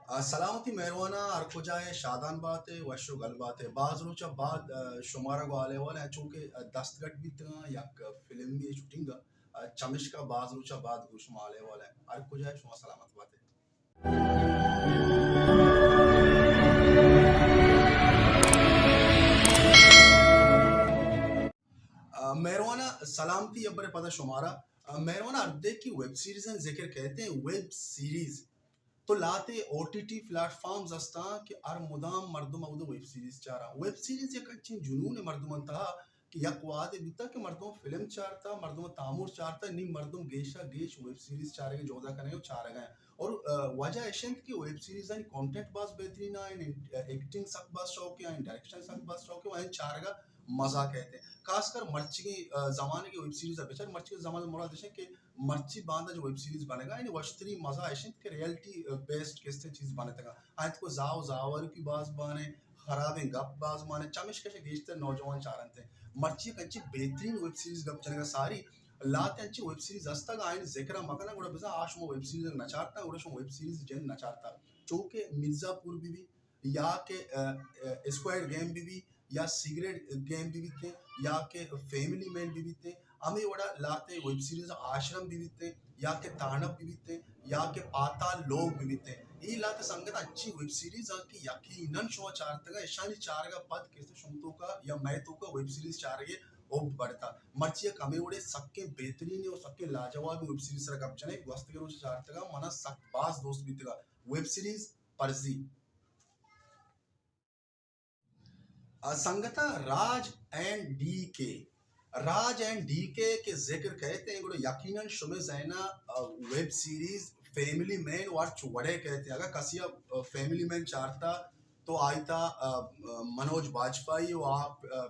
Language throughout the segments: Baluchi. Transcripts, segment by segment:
آ، سلامتی مہرواناں، ہر کجا ئے شادان بات ئے، وش و گل بات ئے۔ باز روچا بعد، آ، شمارا گوں حال احوال ءَ، چونکہ، آ، دستگٹ بیتگاں یک فلمی شوٹنگ ءَ، آ، چمشکا باز روچا بعد گوں شما حال احوال ءَ۔ ہر کجا ئے شما سلامت بات ئے۔ آ، مہرواناں سلامتی ابرے پدا شمارا۔ آ، مہرواناں ہر دے کہ ویب سیریز ءِ ذکر کئیت، ویب سیریز تو لہتے O T T platforms ہستاں کہ ہر مدام مردم اودا ویب سیریز چاراں۔ ویب سیریز یک انچیں جنون مردماں تہا کہ یک وہدے بوتا کہ مردم فلم چارتا، مردم تامر چارتا، نی مردم گیشا گیش ویب سیریز چارگ ءِ جہد ءَ کنگ ءَ و چارگ ءَ انت۔ اور، آ، وجہ اش انت کہ ویب سیریزانی کانٹینٹ باز بہترین آں، آیانی ایکٹنگ سک باز شوق ایں، آیانی ڈائریکشن سک باز شوق ایں، و آیانی چارگ ءَ مزہ کئیت۔ خاص کر مرچیگیں، آ، زمانگ ءِ ویب سیریز ءَ بچار، مرچیگیں زمانگ ءِ مراد اش انت کہ مرچی باندا جو ویب سیریز بنگا، یعنی وشتری مزہ اش انت کہ ریئلٹی، آ، بیسڈ کسے چیز بنتگا۔ آیت کو زاو زاور کی باز بانے، خرابیں گپ باز مانے، چمشکش گیشتر نوجوان چارنتے۔ مرچی کنچی بہترین ویب سیریز گپ جنگا ساری، لہتے انچی ویب سیریز ہستگ، آیانی ذکر مکناں، گڑا بزاں آ شما ویب سیریز نہ چارتا، گڑا شما ویب سیریز جند نہ چارتا۔ چونکہ مرزا پور بی بی، یا کہ، آ، آ، اسکوائڈ گیم بی بی، یا سیکرٹ گیم بی بیتیں، یا کہ فیملی مین بی بیتیں، ہمے وڑا لہتے ویب سیریز آشرم بی بیتیں، یا کہ تانپ بی بیتیں، یا کہ پاتال لوگ بی بیتیں۔ اے لہتے سنگت انچی ویب سیریز آں کہ یقیناً شما چارتگا، اشانی چارگا پد کسے شم توکا یا مئے توکا ویب سیریز چارگے حب بڑتا۔ مرچی یک ہمے وڑے سکیں بہترین و سکیں لاجواب ویب سیریز سرا گپ جنے، گوستگے روچ چارتگا، منا سک باز دوست بیتگا۔ ویب سیریز پرزی۔ آ، سنگتاں، راج اینڈ ڈی کے، راج اینڈ ڈی کے کہ ذکر کئیت ایں، گڑا یقیناً شمے ذہنا، آ، ویب سیریز فیملی مین وارچ وڑے کئیت ایں۔ اگاں کسی ءَ، آ، فیملی مین چارتا تو آئی تا، آ، آ، منوج باجپائی و آ، آ، آ،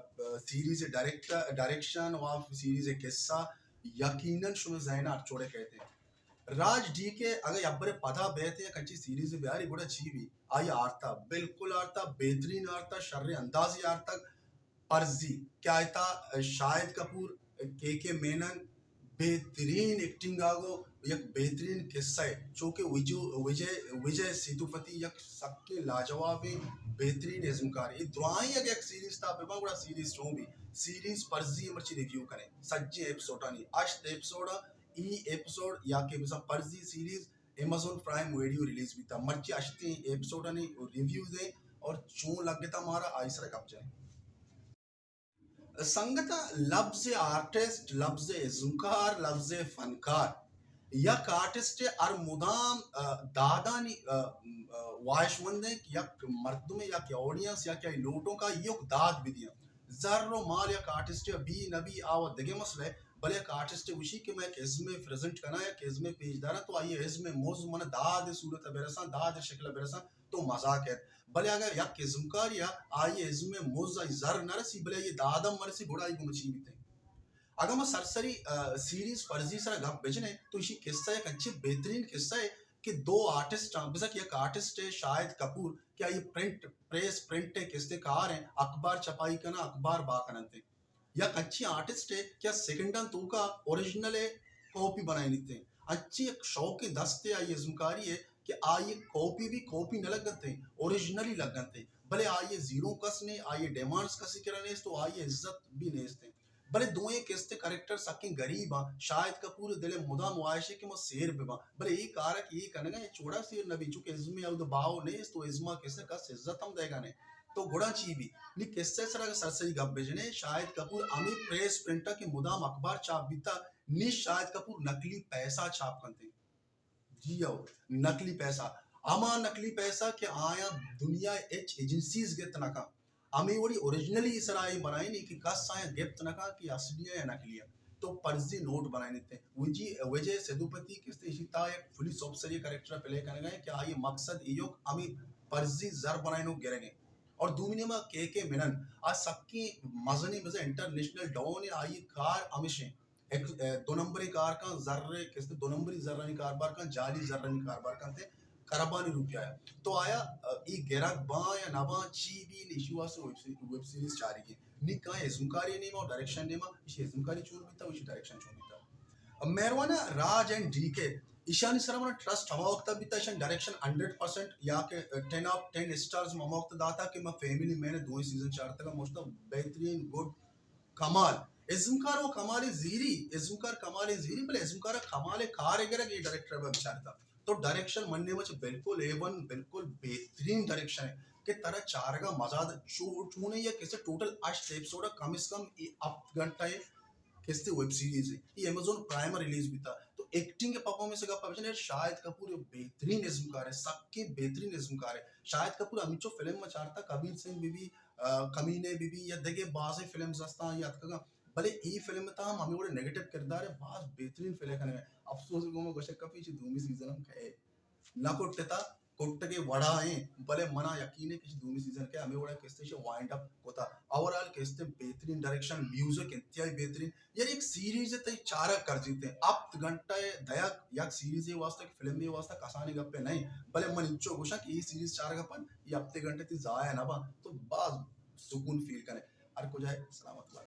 سیریز ڈائریکٹر، ڈائریکشن و آ سیریز قصہ یقیناً شمے ذہنا ہرچ وڑے کئیت ایں۔ راج ڈی کے اگاں یبرے پدا بیت یا کچی سیریز بیاری گڑا چی بی؟ آئی آرتا، بالکل آرتا، بہترین آرتا، شر اندازی آرتا۔ پرزی کہ آئی تا شاہد کپور، کے کے مینن، بہترین ایکٹنگ آگو، یک بہترین قصہ ہے، چونکہ وجو، وجے، وجے سیتوپتی یک سکیں لاجوابیں بہترین ازمکار۔ اے درائیں اگہ یک سیریز تا بباں گڑا سیریز چون بی؟ سیریز پرزی مرچی ریویو کنے، سجیں ایپیسوڈانی، ہشت ایپیسوڈ آ، ای ایپیسوڈ یا کہ بزاں پرزی series Amazon prime video release بیتا، مرچی ہشتیں ایپیسوڈانی ریویو دیں اور چون لگتا مارا آئی سرا گپ جائیں۔ سنگتاں، لبز آرٹسٹ، لبز ازمکار، لبز فنکار، یک آرٹسٹ ہر مدام، آ، دادانی، آ، آ، واہشمند انت کہ یک مردمے یا کہ آڈینس یا کہ آئی لوٹوکا ایوک داد بدیاں۔ زر و مال یک آرٹسٹ بی نہ بی آ و دگہ مسئلہ ہے، بلے یک آرٹسٹ گوشی کہ من یک ازمے پریزنٹ کناں، یک ازمے پیش داراں تو آئی ازم مز من داد صورت برساں، داد شکل برساں تو مزاک ایت۔ بلے اگاں یک ازمکارے ءَ آئی ءِ ازم ءِ مز آئی زر نہ رسی، بلے آئی ءِ داد ہم مہ رسی، گڑا آئی گوما چی بیت؟ اگاں ما سرسری، آ، سیریز فرضی سرا گپ بجنیں تو ایشی قصہ یک انچیں بہترین قصہ ہے کہ دو آرٹسٹ آں، بزاں کہ یک آرٹسٹ ہے شاہد کپور کہ آئی پرنٹ، پریس پرنٹ ءِ کستے کار ہیں، اخبار چھپائی کناں، اخبار با کننت۔ یک انچیں آرٹسٹ ءِ کہ آ سیکنڈاں توکا اوریجنل ءِ کاپی بنائینیت۔ انچیں یک شوقیں دستے آئی ازمکاری ءِ کہ آئی کاپی بھی کاپی نہ لگنت، اوریجنلی لگنت۔ بلے آئی زیرو کس نے، آئی ڈیمانڈز کسی کرا نیست و آئی عزت بھی نیست۔ بلے دوئیں کستے کریکٹر سکیں غریب آں۔ شاہد کپور دل ءِ مدام واہش ہے کہ ما سیر بباں، بلے اے کار ءَ کہ اے کنگا اے چوڑا سیر نہ بی، چونکہ ازمے اود باؤ نیست و ازما کسے کس عزت ہم دئیگا نے۔ تو گڑا چی بی؟ نی قصہ ءِ سرا اگاں سرسری گپ بجنیں، شاہد کپور ہمے پریس پرنٹ ءَ کہ مدام اخبار چھاپ بیتا، نی شاہد کپور نقلی پیسہ چھاپ کنتے۔ جی ہو، نقلی پیسہ۔ ہما نقلی پیسہ کہ آیاں دنیا ءِ ہچ ایجنسیز گپت نہ کن۔ ہمے وڑی اوریجنلی سرا اے بنائینی کہ کس آیاں گپت نہ کن کہ اصلی یا نقلی۔ تو فرضی نوٹ بنائینتے۔ وجی، وجے سدھوپتی کستے ایشی تا یک پولیس آفیسر ءِ کریکٹر پلے کنگا ہے کہ آئی مقصد ایوک ہمیں فرضی زر بنائینوک گرگ ہیں۔ اور دومی نیما کے کے مینن، آ سکیں مزنیں بزاں انٹرنیشنل ڈان ہے، آئی کار ہمیش ہیں۔ ایک، اے، دو نمبری کار کن زر، کستے دو نمبری زرانی کاربار کن، جعلی زرانی کاربار کن تے کربانی روپیہ ہے۔ تو آیا، اے، ای گرگ باں یا نہ باں، چی بی، نی ایشی واسطے ویب سی-، ویب سیریز چاری گی۔ نی کائیں ازمکاری نیما اور ڈائریکشن نیما، ایشی ازمکاری چون بیتا، ایشی ڈائریکشن چون بیتا۔ مہروانا راج اینڈ ڈی کے، ایشانی سرا منا ٹرسٹ ہما وقت بیتا، ایشان ڈائریکشن ہنڈریڈ پرسینٹ یا کہ ٹین آف ٹین اسٹارز ہما وقت داتا کہ ما فیملی مین دوئیں سیزن چارتگا، مشتا بہترین، گڈ، کمال۔ ازمکار و کمال زیری، ازمکار کمال زیری، بلے ازمکار کمال کار گرگ یہ ڈائریکٹر بہ بچارتا۔ تو ڈائریکشن مننے مچ بالکل اے ون، بالکل بہترین ڈائریکشن ہے کہ ترا چارگا مزہ دا۔ چو-، چونے یا کسے ٹوٹل ہشت ایپیسوڈ، کم از کم یہ ہفت گھنٹہ ہے کستے ویب سیریز ہے، یہ امیزون پرائم ریلیز بیتا۔ تو ایکٹنگ کے پرفارمنس کا پوزیشن ہے، شاہد کپور یہ بہترین ازمکار ہے، سکیں بہترین ازمکار ہے۔ شاہد کپور ہمچو فلم میں چارتا، کبیر سنگھ بی بی، آ، کمینے بی بی یا دگے بازیں فلمز ہستاں یا اتکگاں، بلے ای فلم تا ہم ہمیں وڑے نیگیٹو کردار ہے، باز بہترین فلم کنے۔ افسوس گو میں گوشے کپی چی دومی سیزن ہم کھے نہ کٹتا، کٹگے وڑا ہیں، بلے منا یقین ہے کہ دومی سیزن کے ہمیں وڑا کستے سے وائنڈ اپ ہوتا۔ اوورآل کستے بہترین ڈائریکشن، میوزک انتہائی بہترین۔ یار، ایک سیریز ہے تئی چارہ کر جیتے ہیں، ہفت گھنٹہ ہے دیا، یک سیریز یہ واسطہ، ایک فلم یہ واسطہ کسانی گپے نہیں، بلے من انچو گوشاں کہ یہ سیریز چارگا پد یہ ہفتے گھنٹے تی ضائع نہ با، تو باز سکون فیل کرے۔ ہر کجا ہے، سلامت بات۔